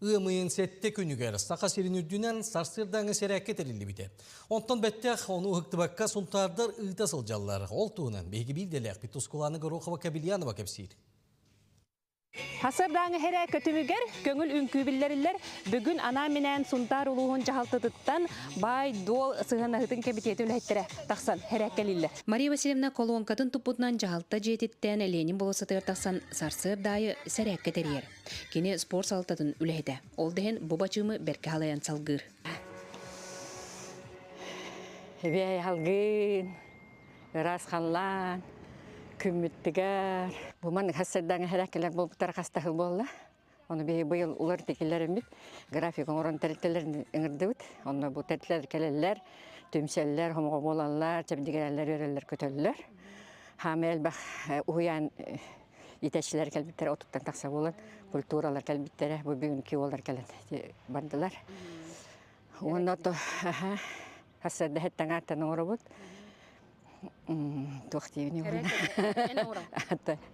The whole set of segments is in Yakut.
Ыам ыйын сэттэ күнүгэр Саха сирин үрдүнэн сарсыардааҥы сэрээккэ тэриллибитэ. Онтон бэттэх ону ыһыктыбакка сунтаардар ыыта сылдьаллар. Ол туһунан биһиги биирдэлээхпит Тускулаана Горохова-Кабельянова кэпсиир. Сарсыардааҥы сэрээккэ түмүгэр көҥүл үҥкүү биллэриллэр. Бүгүн анаан-минээн Сунтаар улууһун дьаһалтатыттан баай-дуол сыһыаннаһыытын кэмитиэтин үлэһиттэрэ тахсан сэрээккэлииллэр. Мария Васильевна колонкатын туппутунан дьаһалта дьиэтиттэн Ленин болуоссатыгар тахсан сарсыарда аайы сэрээккэ тэрийэр. Кини спорт салалтатын үлэһитэ. Ол да иһин бу бачыымы бэркэ халайан салгыыр. Эбээ алгын, ыраас халлаан, күммүттүгэр. Бу маннык хас сырдаҥа хэрэ кэлэр буолбуттара хастаһыл буолла. Ону биһи быйыл улар тикилэриммит график оҥорон тэрилтэлэрин ыҥырдыбыт. Онно бу тэрилтэлэр кэлэллэр, түмсэллэр, хомоҕо буолаллар, чэбдигирэллэр, үөрэллэр, көтөллөр. Хаамай элбэх уһуйаан иитээччилэр кэлбиттэрэ отуттан тахса буолан культуралар кэлбиттэрэ бу бүгүнкү уоллар кэлэн бардылар. Уонна то хасырда хэттэн ааттан оҥоробут. Туох диибин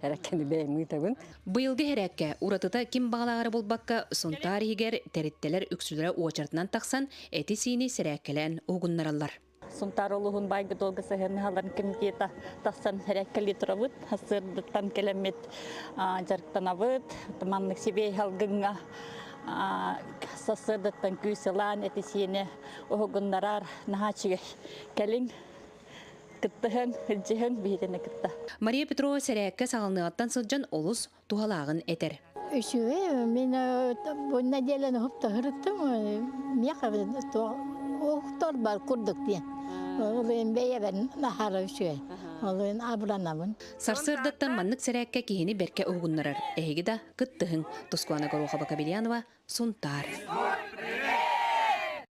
Эрэккэни бэйэм ыытабын. Быйылгы хэрээккэ уратыта ким баҕалааҕары булбакка Сунтаар иһигэр тэриттэлэр үксүлэрэ уочаратынан тахсан эти-сиини сэрээккэлээн уһугуннараллар. Сунтаар улууһун баайга-дуолга сыһыаннаһаларын комитета тахсан сэрээккэлии турабыт. Сарсыардаттан кэлэммит дьарыктанабыт. Маннык сибиэй салгыҥҥа сарсыардаттан күүс ылаан эти-сиини уһугуннарар наһаа үчүгэй. Кэлиҥ, кыттыһыҥ, илдьиһиҥ биһигини кытта. Мария Петрова сэрээккэ саҕаланыаҕыттан сылдьан олус туһалааҕын этэр. Үчүгэй, мин бу нэдиэлэни уһуктаһырыттым, миэхэ уһуктар курдук диэн. Ол бэйэбин наһара үчүгэй. Ол абыранабын. Сарсыардаттан маннык сэрээккэ киһини бэркэ уһугуннарар. Эһиги да кыттыһыҥ. Тускуана Горохова-Кабельянова, Сунтаар.